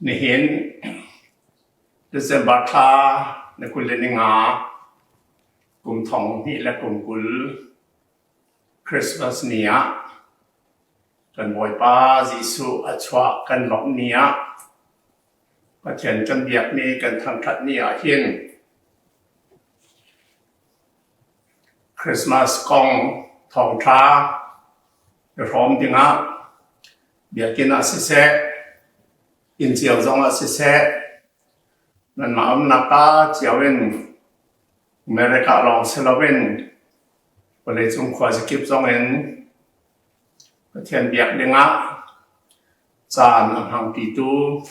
Nihin December thla ni 25 kum 2020 Christmas ni ah kan Bawipa Jesuh a chuah kan lawmh ni ah Pathian kan biak ni kan thangṭhat ni ah hin Christmas kong thawngṭha i hrawm dingah biakinn ah siseh, inn cio zongah siseh, nanmah umnak ah cio in America lawng si loin vawleicung khuazakip zongin Pathian biak dingah caan a hmangpitu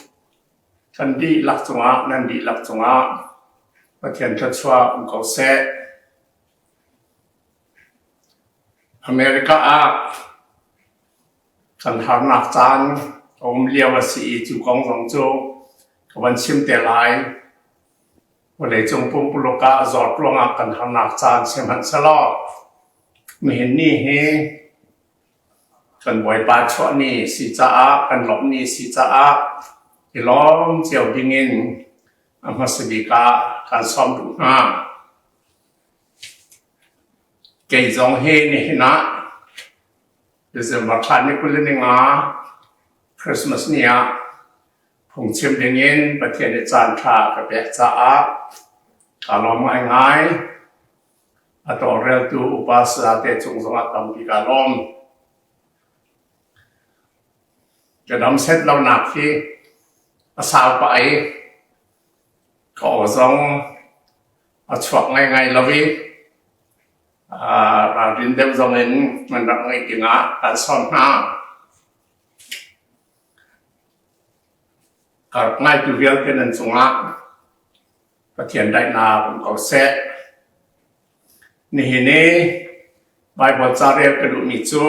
kan dihlak cungah nan dihlak cungah Pathian thluachuah um ko seh. America ah kan harnak caan a um lio a si i cu kong zong cu ka van chim te lai. Vawleicung pumpuluk ah zawt ruangah kan harnak caan si hmanhsehlaw nihin ni hi kan Bawipa chuah ni si caah kan lawmh ni si caah i lawm cio dingin a hmasa bik ah kaan sawm duh hna. Kei zong hi nihin ah December thla ni 25 Christmas ni ah phungchim dingin Pathian nih caanṭha a ka pek caah kaa lawm ngaingai. A tawlreltu upa sayate cung zongah tampi kaa lawm. Ka dam set lonak hi a sau pah i ka aw zong a chuak ngaingai lo i ralrin deuh zong in nan rak ngeih dingah kan sawm hna. Ka rak ngaitu vialte nan cungah Pathian daihnak um ko seh. Nihin i Baibal ca rel ka duhmi cu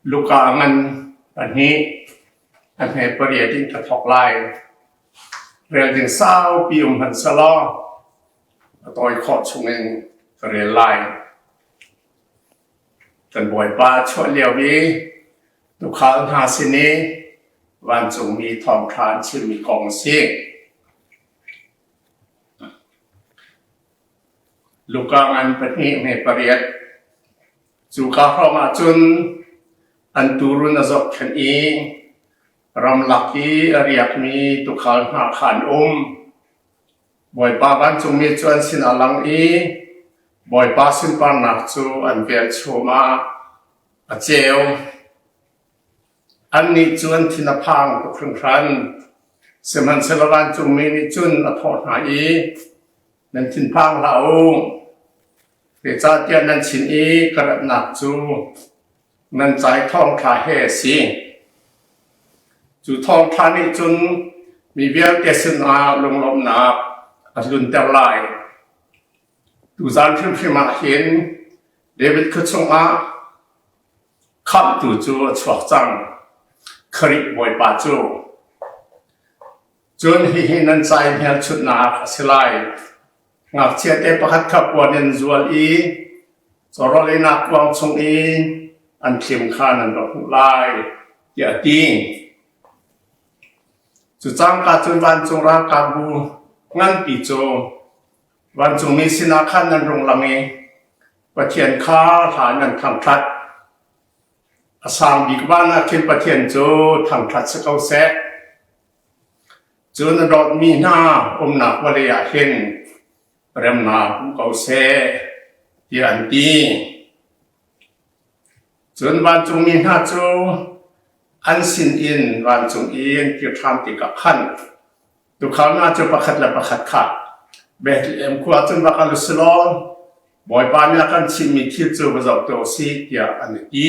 Luka ngan pahnih a hme pariat in ka thawk lai. Rel ding saupi um hmanh selaw a tawi khawh chungin ka rel lai. Kan Bawipa a chuah lio i tuukhal hna sin i vancungmi thawngṭha an chimmi kong a si. Luka ngan pahnih hme pariat. Cuka hrawng ah cun an tuurun a zohkhenh i Ramlak i a riakmi tuukhal hna kha an um. Bawipa vancungmi cu an sinah a lang i Bawipa sunparnak cu an velchum ah a ceu. Annih cu an thin a phang tuk hringhran. Sihmanhsehlaw vancungmi nih cun a thawh hna i, Nan thinphang hlah u. Zeicahtiah nan sin i ka ratnak cu nan ca i thawngṭha he a si. Cu thawngṭha nih cun mi vialte sinah lunglawmhnak a tlunter lai. Tuzan hrimhrim ah hin David khua chungah khamhtu cu a chuak cang, Khrih Bawipa cu. Cun hihi nan ca i hmelchunhnak a si lai. Ngakchiate pakhat kha puan in zual i cawrawl einak kuang chung i an thlim kha nan va hmuh lai, tiah a ti. Cu cangka cun vancung ralkapbu nganpi cu vancungmi sinah khan an rung lang i Pathian kha hla in an thangṭhat. A sang bik van ah khin Pathian cu thangṭhat si ko seh. Cun a dawtmi hna umnak vawlei ah hin remnak um ko seh, tiah an ti. Cun vancungmi hna cu an sinin vancung i an kir ṭhan tikah khan tuukhal hna cu pakhat le pakhat kha Bethlehem khua cun va kal u si law Bawipa nih a kan chimhmi thil cu va zoh tuah u sih, tiah an i ti.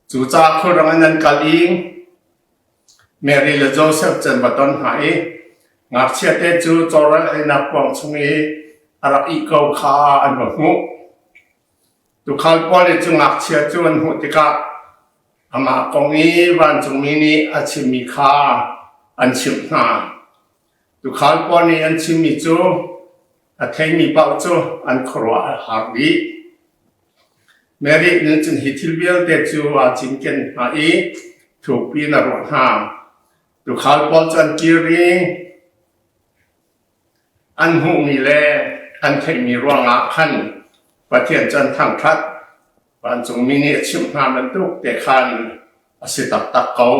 Cucaah khulrang in an kal i Mary le Josef cu an va ton hna i ngakchiate cu cawlrawl einak kuang chung i a rak ih ko kha an va hmuh. Tuukhal pawl nih cu ngakchia cu an hmuh tikah amah kong i vancungmi nih a chimmi kha an chimh hna. Tuukhal pawl nih an chimmi cu a theimi paoh cu an khuaruah a har dih. Mary nih cun hi thil vialte cu aa cinken hna i thukpi in a ruah hna. Tuukhal pawl cu an kir i an hmuhmi le an theihmi ruangah khan Pathian cu an thangṭhat. Vancungmi nih a chimh hna bantuk te khan a si taktak ko.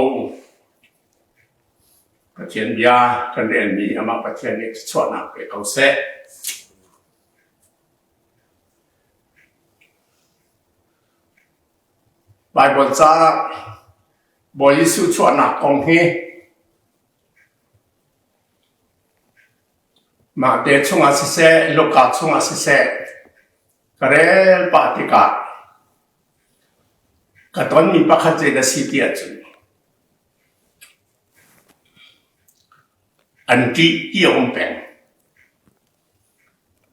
Pathian bia kan relmi amah Pathian nih thluachuahnak pe ko seh. Baibal ca Bawi Jesuh chuahnak kong hi mahte chungah siseh, Luka chungah siseh, ka rel pah tikah ka tonmi pakhat zei dah si ti ahcun an ṭih ti a um peng.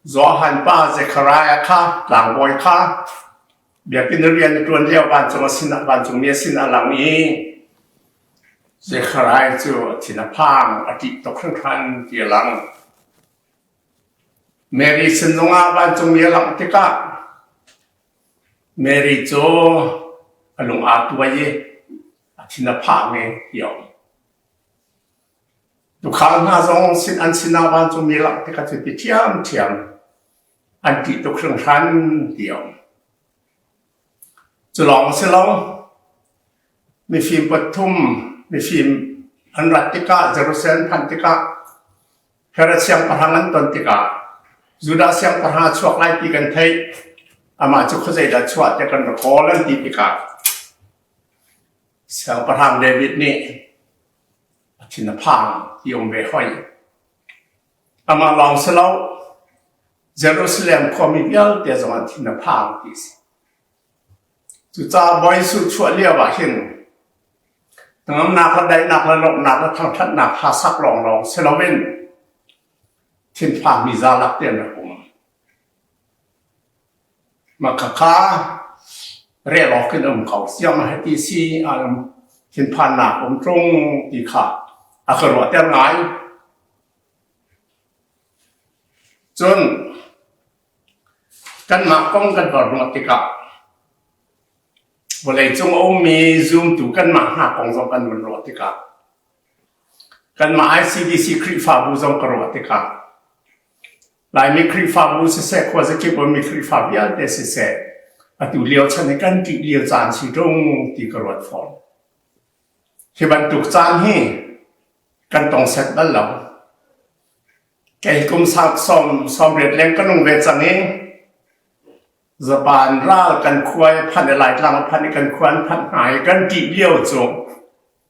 Johan pa Zekhariah kha tlangbawi kha biakinn rian a ṭuan lio vancung a sinah vancungmi a sin a lang i Zekhariah cu a thin a phang, a ṭih tuk hringhran ti a lang. Mary sin zongah vancungmi a langh tikah Mary cu a lung aa tuai i a thin a phang i ti a um. Tuukhal hna zong sin an sinah vancungmi langh tikah cu ti ṭhiamṭhiam an ṭih tuk hringhran ti a um. Cu lawng a si lo. Mifim pathum mifim an rat tikah Jerusalem phanh tikah Herod siangpahrang an ton tikah Judah siangpahrang a chuak lai ti kan theih. Amah cu khuazeidah chuah tiah kan ra kawl an ti tikah Siangpahrang David nih a thin a phang ti um ve hoi. Amah lawng si lo, Jerusalem khuami vialte zong an thin a phang ti si. Cucaah Bawi Jesuh chuah lio ah hin hnangamnak le daihnak le lawmhnak le thangṭhatnak hla sak lawnglawng si loin thinphangmi zalak te an rak um. Mah khakha rel awk in um ko. Siang hati si ah thinphannak um ṭung ti kha a ka ruahter ngai. Cun kanmah kong kan va ruah tikah vawleicung a ummi zumtu kanmah hna kong zong kan vun ruah tikah kanmah ICBC Khrihfabu zong ka ruah tikah Laimi Khrihfabu siseh, khuazakip ummi Khrihfa vialte siseh, atu lio chan hi kan ṭih lio caan si ṭung ti ka ruat fawn. Hi bantuk caan hi kan tong set bal lo. Kei kum 80 leng ka nung ve cang i Japan ral kan khua i phanh i Laitlang a phanh i kan khua an phanh hna i kan ṭih lio cu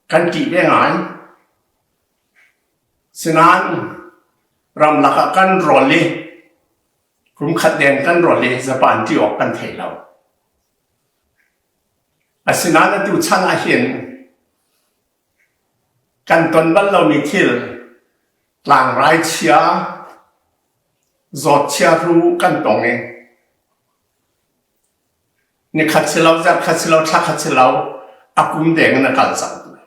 kan ṭih ve ngai. Sinain ramlak ah kan rawl i kumkhat deng kan rawl i Japan ti awk kan thei lo. Asinain atu chan ah hin kan ton bal lomi thil tlangrai chia, zawt chia ru kan tong i nikhat si lo, zarhkhat si lo, thlakhat si lo, a kum deng in a kal cang.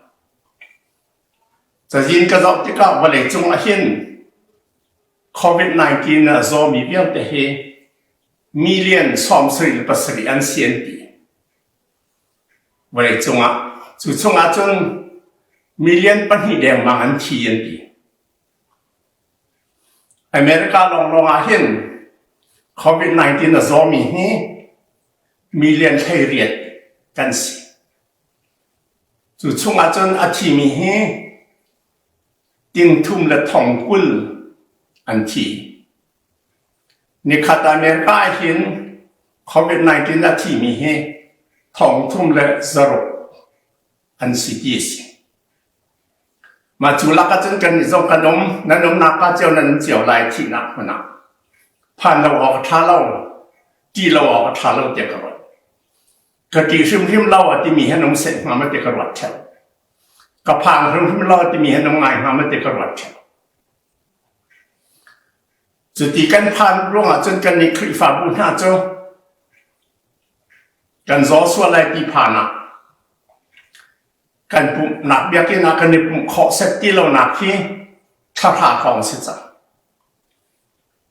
Cazin ka zoh tikah vawleicung ahhin COVID-19 a zawmi vialte hi million 77 an si an ti. Vawleicung ah. Cu chungah cun million pahnih dengmang an thi an ti. America lawnglawng ah hin COVID-19 a zawmi hi million 18 kan si. Cu chungah cun a thimi hi ting thum le thong 20 an thi. Nikhat America ahhin COVID-19 a thimi hi 3600 an si ti a si. Mah cu lak ahcun kannih zong kan um, nan umnak ka cio nan um cio lai thihnak hmun ah. Phan lo awk a ṭha lo, ṭih lo awk a ṭha lo tiah ka ruat. Ka ṭih hrimhrim lo a timi hi an um set hnga maw ti ka ruat ṭheo. Ka phang hrimhrim lo a timi hi an um ngai hnga maw ti ka ruat ṭheo. Cuti kan phan ruangah cun kannih Khrihfabu hna cu kan zaw sual lai ti phan ah kan pumhnak biakinn ah kan i pumh khawh set ti lonak hi thla hrawng si cang.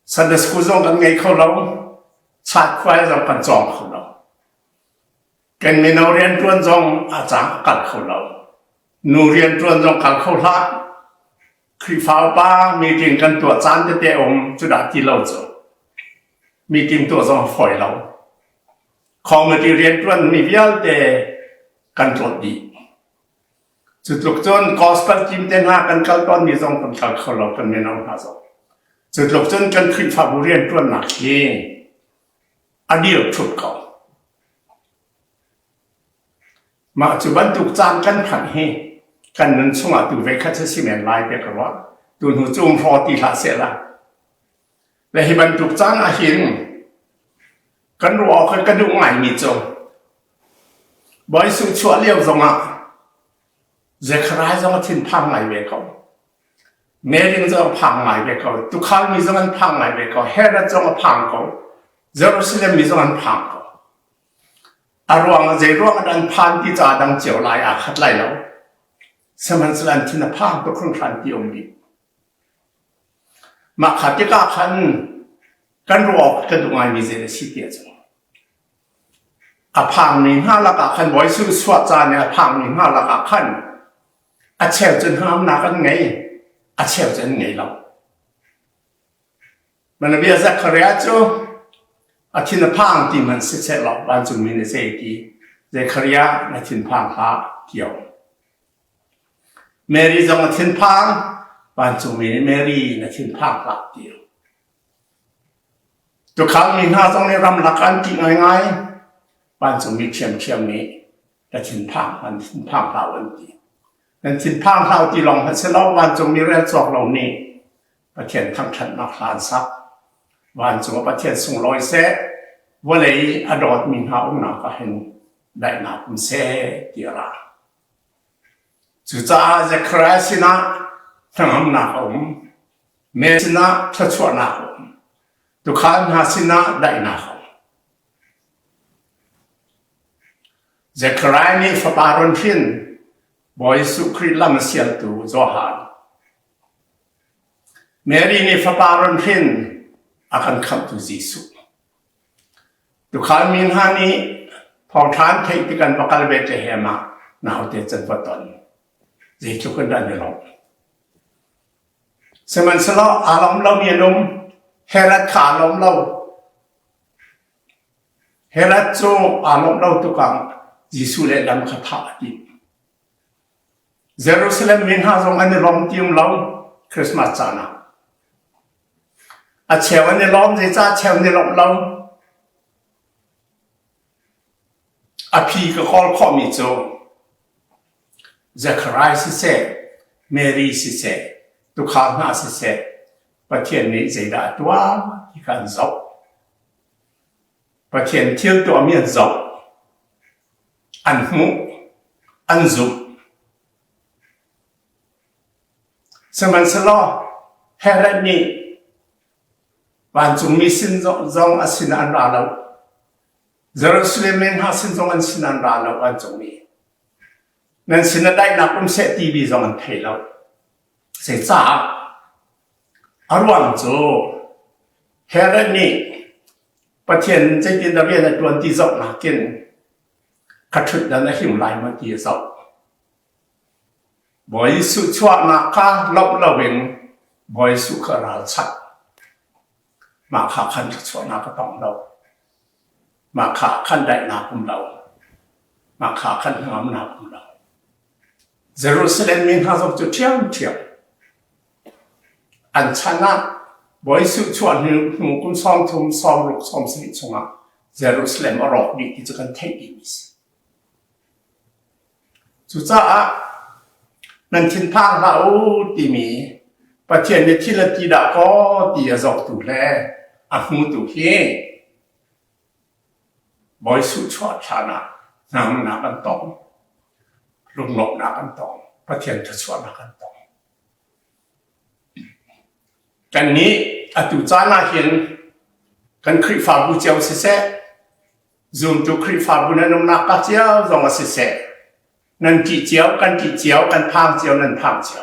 Sunday school zong kan ngei kho lo. Chatkhuai zong kan cawng kho lo. Kan mino rianṭuan zong a cang a kal kho lo. Nu rianṭuan zong kal kho hlah. Khrihfa upa meeting kan tuah caan tete a um cu dah ti lo cu. Meeting tuah zong a fawi lo. Committee rianṭuan mi vialte kan tlawt dih. Cu tluk cun gospel team te hna kan kal tawnmi zong kan kal kho lo kan mino hna zong. Cu tluk cun kan Khrihfabu rianṭuannak hi a dir ṭhup ko. Mah cu bantuk caan kan phanh hi kan nun chungah tu ve khat si men lai tiah ka ruah. Tu hnu cu um hraw ti hlah seh la. Le hi bantuk caan ah hin kan ruah awk ka duh ngaimi cu Bawi Suh chuah lio zongah Zekhariah zong a thinphang ngai ve ko. Mary zong a phang ngai ve ko. Tukhal mi zong an phang ngai ve ko. Herod zong a phang ko. Jerusalem mi zong an phang ko. A ruang zei ruang ah an phan ti ca dang cio lai aa khat lai lo. Sihmanhsehlaw an thin a phang tuk hringhran ti um dih. Mah kha tikah khan kan ruah awk ka duh ngaimi zei a si ti ahcun a phangmi hna lakah khan Bawi Jesuh suah caan i a phangmi hna lakah khan a cheu cu hnamnak an ngei, a cheu cu an ngei lo. Manabia Zechariah cu a thin a phang ti hmanh siseh law vancungmi nih zei ti Zechariah na thinphang hlah ti a um. Mary zong a thinphang vancungmi nih Mary na thinphang hlah ti a um. Tukhal mi hna zong nih ramlak an ṭih ngaingai. Vancungmi ṭhiamṭhiam nih na thinphang an thinphang hlah an ti. Nan thinphang hlah ti lawng hmanh si lo vancungmi rel cawk lo nih Pathian thangṭhatnak hla an sak. Vancung ah Pathian sunglawi seh, vawlei a dawtmi hna umnak ah hin daihnak um seh ti a ra. Cucaah Zekhariah sinah hnangamnak a um. Me sinah thluachuahnak a um. Tuukhal hna sinah daihnak a um. Zekhariah nih fapa run hrin Bawi Jesuh Khrih lam a sialtu Johan. Mary nih fapa run hrin a kan khamhtu Jesuh. Tuukhal mi hna nih thawngṭha an theih tik an va kal Bethlehem ah naute can va ton. Zeitluk in dah an i lawmh. Sihmanhsehlaw aa lawm lomi an um. Herod kha aa lawm lo. Herod cu aa lawmh lo tuk ah Jesuh lehlam kha thah a timh. Jerusalem mi hna zong an i lawm ti um lo Christmas caan ah. A cheu an i lawm zeicah cheu an i lawmh lo? A phi ka kawl khawhmi cu Zechariah siseh, Mary siseh, tuukhal hna siseh, Pathian nih zeidah a tuah ti kha an zoh. Pathian thil tuahmi an zoh. An hmuh, an zumh. Sihmanhsehlaw Herod nih vancungmi sin zong a sin an ra lo. Jerusalem mi hna sin zong an sin an ra lo vancungmi. Nan sin ah daihnak um seh timi zong an thei lo. Zeicah? A ruang cu Herod nih Pathian zeitindah rian a ṭuan ti zoh nakin ka ṭhutdan a him lai maw ti a zoh. Bawi Jesuh chuahnak kha loh loin Bawi Jesuh kha ralchanh. Mah kha khan thluachuahnak a tong lo. Mah kha khan daihnak um lo. Mah kha khan hnangamnak um lo. Jerusalem mi hna zong cu ṭhiamṭhiam. An chan ah Bawi Jesuh chuah hnu, hnu kum 30, 60, 70 chungah Jerusalem a rawk dih ti cu kan theih dihmi si. Cucaah nan thinphang hlah u timi Pathian nih thil a ti dah kaw ti a zohtu le a hmutu hi Bawi Jesuh chuah hlan ah hnangamnak an tong, lunglawmhnak an tong, Pathian thluachuahnak an tong. Kannih atu caan ah hin kan Khrihfabu cio siseh, Zumtu Khrihfabu nan umnak ka cio zong a siseh, nan ṭih cio, kan ṭih cio, kan phang cio, nan phang cio.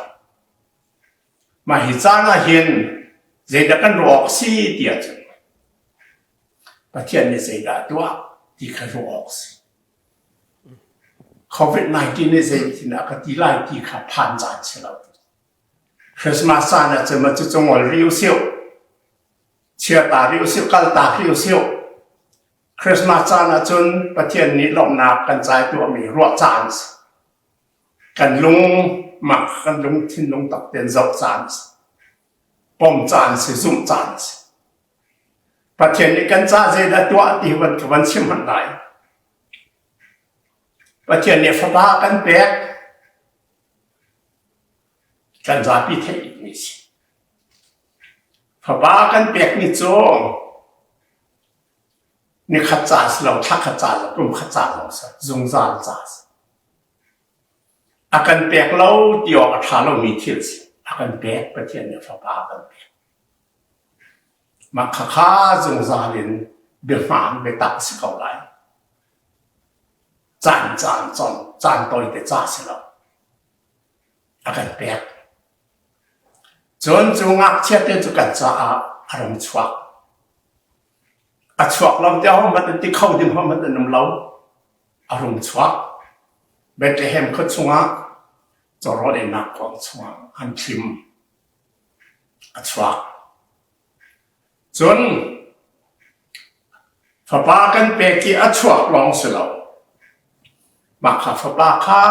Mah hi caan ah hin zeidah kan ruah awk si ti ahcun Pathian nih zeidah a tuah ti kha ruah awk si. COVID-19 nih zeitin a ka ti lai ti kha phan caan si lo. Christmas caan ah cun mah cucu ngol rih usih. Chiata rih usih, kaltak rih usih. Christmas caan ah cun Pathian nih lawmhnak kan cai tuahmi ruah caan si. Kan lung mah kan lung thinlung tak tein zoh caan si. Pom caan si, zumh caan si. Pathian nih kan ca zeidah tuah ti van ka van chim hmanh lai. Pathian nih fapa kan pek. Kan zapi theih mi si. Fapa kan pekmi cu nikhat ca si lo, thla khat ca lo, kum khat ca lo si, zungzal ca si. A kan pek lo ti awk a ṭha lomi thil si. A kan pek, Pathian nih fapa a kan pek. Mah khakha zungzal in biahmaan biatak si ko lai. Caan caan cong, caan tawite ca si lo. A kan pek. Cun cu ngakchia te cu kan caah a rung chuak. A chuak lo tiah hohmanh an ti kho ding hohmanh an um lo. A rung chuak. Bethlehem khua chungah cawrawl einak kuang chungah an thlim. A chuak. Cun fapa kan pek i a chuak lawng si lo. Mah kha fapa kha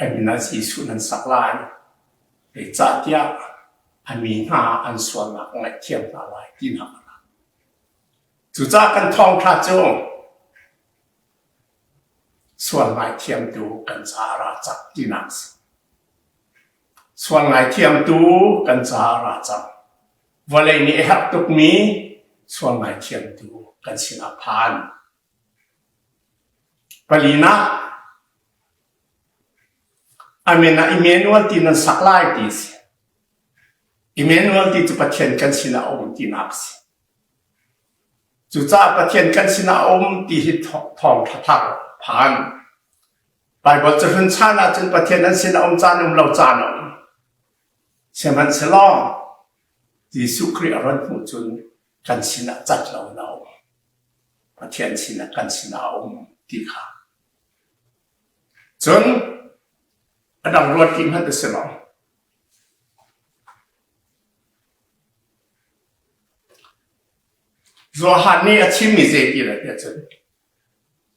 a min ah Jesuh nan sak lai. Zeicahtiah a mi hna an sualnak a ngaihthiam hna lai tinak a ra. Cucaah kan thawngṭha cu sual ngaithiamtu kan caah a ra cang tinak a si. Sual ngaithiamtu kan caah a ra cang. Vawlei nih a herh tukmi sual ngaithiamtu kan sinah phan. Palinak, a min ah Emmanuel ti nan sak lai ti a si. Emmanuel ti cu Pathian kan sinah a um tinak a si. Cucaah Pathian kan sinah a um ti hi thawngṭha thar phan. Baibal cahlun chan ahcun Pathian an sinah um caan um lo caan a um. Sihmanhsehlaw Jesuh Khrih a rat hnu cun kan sinah cat lo in a um. Pathian sinah kan sinah a um ti kha. Cun a dang ruat ti hmanh a si lo. Johan nih a chimmi zei ti le tiah cun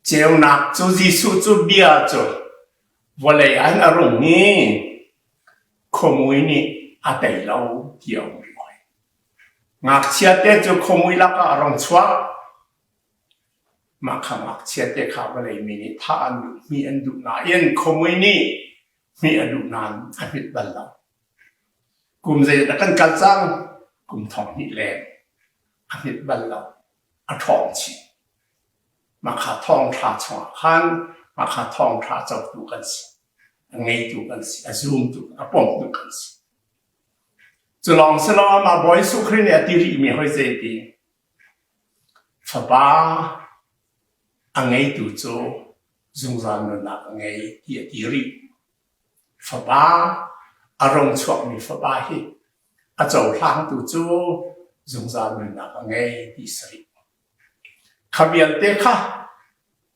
ceunak cu Jesuh cu bia cu vawlei ah hin a rung i khuamui nih a tei lo ti a um rih hoi. Ngakchia te cu khuamui lakah a rung chuak. Mah kha ngakchia te kha vawlei mi nih thah an duh, hmih an duh nain khuamui nih hmih a duh nain a hmit bal lo. Kum zeizat kan kal cang? Kum thong hnih leng. A hmit bal lo. A ṭhawng chih. Mah kha thawngṭha chungah khan mah kha thawngṭha cotu kan si. A ngeitu kan si. A zumtu, a pomtu kan si. Cu lawng si lo amah Bawi Jesuh Khrih nih a ti rihmi hoi zei ti? Fapa a ngeitu cu zungzal nunnak a ngei ti a ti rih. Fapa, a rung chuakmi fapa hi a cohlangtu cu zungzal nunnak a ngei ti si rih. Kha vialte kha,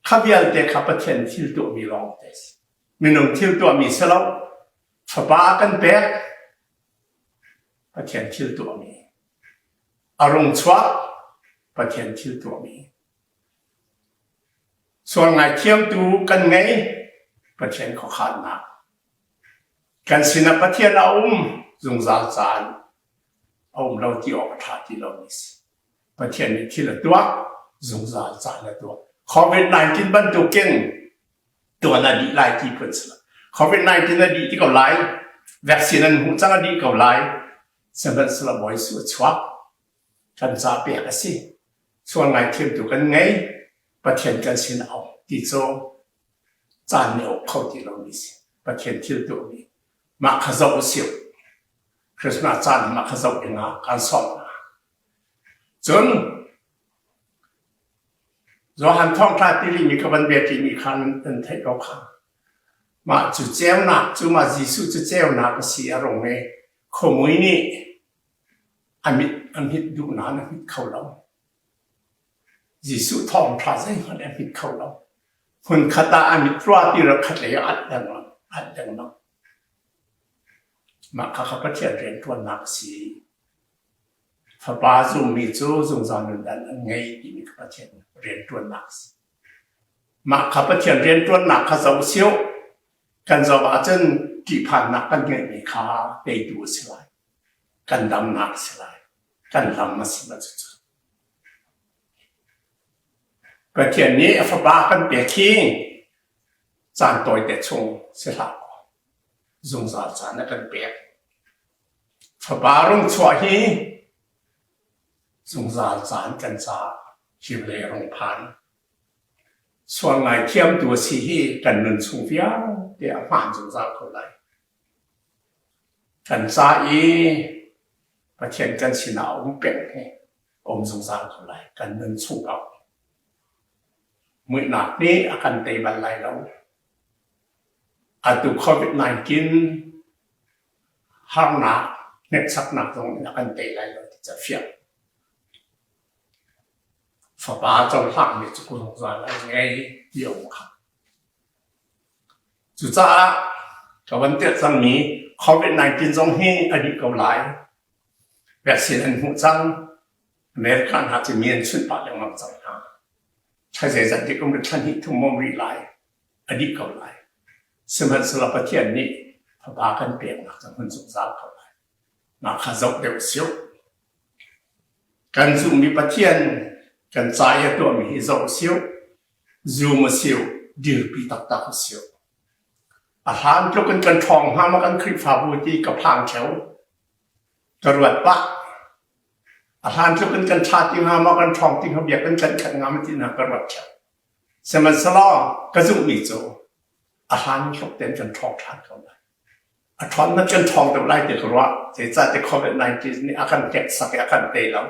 kha vialte kha Pathian thil tuahmi lawngte a si. Minung thil tuahmi si lo. Fapa a kan pek. Pathian thil tuahmi. A rung chuak. Pathian thil tuahmi. Sual ngaithiamtu kan ngei. Pathian khuakhannak. Kan sinah Pathian a um zungzal caan a um lo ti awk a ṭha ti lomi si. Pathian nih thil a tuah, zungzal caan a tuah. COVID-19 bantukin tuan a dih lai ti phun si lo. COVID-19 a dih ti ko lai, vaccine an hmuh cang a dih ko lai. Sihmanhsehlaw Bawi Jesuh a chuak. Kan ca pek a si. Sual ngaithiamtu kan ngei. Pathian kan sin a um ti cu caan nih a uk kho ti lomi si. Pathian thil tuahmi mah kha zoh usih. Christmas caan mah kha zoh dingah kan sawm hna. Cun Johan thawngṭha ti rihmi ka van bia ṭimi kha nan theih ko kha. Mah cu ceunak cu mah Jesuh cu ceunak a si a rung i khuamui nih a mit a hmit duh nain a hmit kho lo. Jesuh thawngṭha zeihmanh a hmit kho lo. Hmunkhat ah an i ṭua ti rak khat lei ah alh lengmang, alh lengmang. Mah khakha Pathian rianṭuannak a si. Fapa zummi cu zungzal nundan an ngei timi kha Pathian rianṭuannak a si. Mah kha Pathian rianṭuannak kha zoh usih. Kan zoh ahcun ṭihphannak kan ngeihmi kha teitu a si lai. Kan damnak a si lai. Kan lam a si ma cucu. Pathian nih a Fapa a kan pek hi caan tawite chung si hlah kaw zungzal caan a kan pek. Fapa rung chuah hi zungzal caan kan caah hi vawlei rung phan. Sual ngaithiamtu a si hi kan nun chung vialte a hmaan zungzal ko lai. Kan ca i Pathian kan sinah a um peng hi um zungzal ko lai. Kan nun chung ko. Muihnak nih a kan tei bal lai lo. Atu COVID-19 harnak, hneksaknak zong in a kan tei lai lo ti cu fiang. Fapa cohlangmi cu zungzal an ngei ti a um kha. Cucaah ka van tirh cangmi COVID-19 zong hi a dih ko lai. Vaccine an hmuh cang. America hna cu mi an chunh pah lengmang cang hna. Thla zeizat dik um thla hnih thum um rih lai. A dih ko lai. Sihmanhsehlaw Pathian nih fapa kan peknak cu hmun zungzal ko lai. Mah kha zoh deuh siu. Kan zumhmi Pathian kan ca i a tuahmi hi zoh siu. Zum a siu. Dirpi taktak a siu. A hlan tluk in kan ṭhawng hnga maw kan Khrihfabu ti ka phang ṭheo. Ka ruat pah. A hlan tluk in kan ṭha ti hnga maw kan ṭhawng ti hnga biakinn kan khat hnga maw ti hna ka ruat ṭheo. Sihmanhsehlaw ka zumhmi cu a hlan tluk tein kan ṭhawng ṭhan ko lai. A ṭhawnnak kan ṭhawng deuh lai ti ka ruah. Zeicahtiah COVID-19 nih a kan hneksak i a kan tei lo.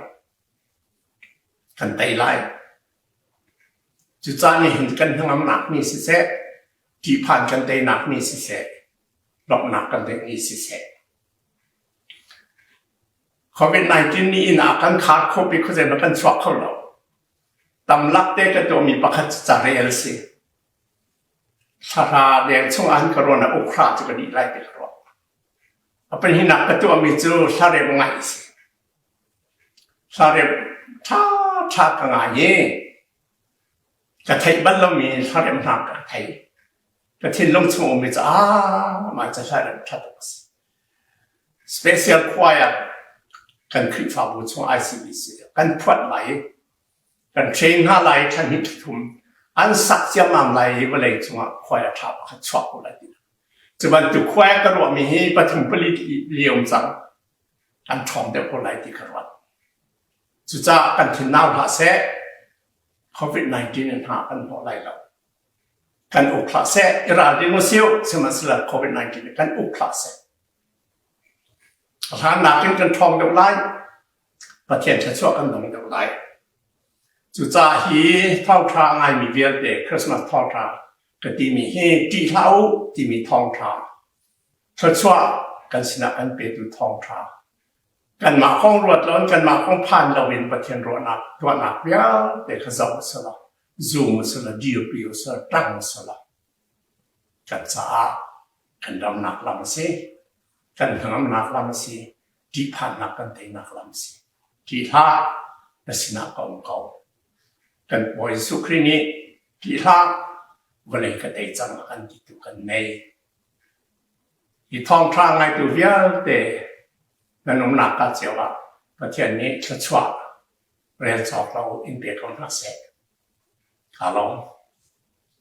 Kan tei lai. Cucaah nihin kan hnangamnak ni siseh, ṭihphan kan teinak ni siseh, lawmhnak kan neih ni siseh. COVID-19 nih inn ah kan khar khawh i khuazei kan chuak kho lo. Tamlak te ka tuahmi pakhat cu carel si. Thlarha deng chung ah ka ruan ah ukhra cu ka dih lai ti ka ruah. A pahnihnak ka tuahmi cu hlaremh ngaih a si. Hlaremh ṭhaṭha ka ngai i ka theih bal lomi hlaremh hna ka thei. Ka thinlung chung ummi cu aa mah cu hlaremh ṭha tuk a si. Special choir kan Khrihfabu chung ICBC kan phuat lai i kan train hna lai thla hnih thla thum an sak ciammam lai i vawlei cungah choir ṭha pakhat chuak ko lai ti. Cu bantuk choir ka ruahmi hi pathum pali liam cang an ṭhawng deuh ko lai ti ka ruat. Cucaah kan thin nau hlah seh COVID-19 in hna kan hnawh lai lo. Kan uk hlah seh i ralring usih sihmanhsehlaw COVID-19 kan uk hlah seh. A hlan nakin kan ṭhawng deuh lai. Pathian thluachuah kan dong deuh lai. Cucaah hi thawngṭha a ngaimi vialte Christmas thawngṭha ka timi hi ṭih hlah u timi thawngṭha thluachuah kan sinah kan petu thawngṭha kanmah kong ruat loin kanmah kong phan loin Pathian ruahnak tuahnak vialte kha zoh usih zum usih dirpi usih ṭang usih kan caah kan ramnak lam a si kan hnangamnak lam a si ṭihphannak kan teinak lam a si. Ṭih hlah, na sinah ka um ko. Kan Bawi Jesuh Khrih nih ṭih hlah, vawlei ka tei cang a kan titu kan nei. Hi thawngṭha ngaitu vialte nan umnak ka cio ah Pathian nih thluachuah rel cawk lo in pe ko hna seh. Kaa lawm.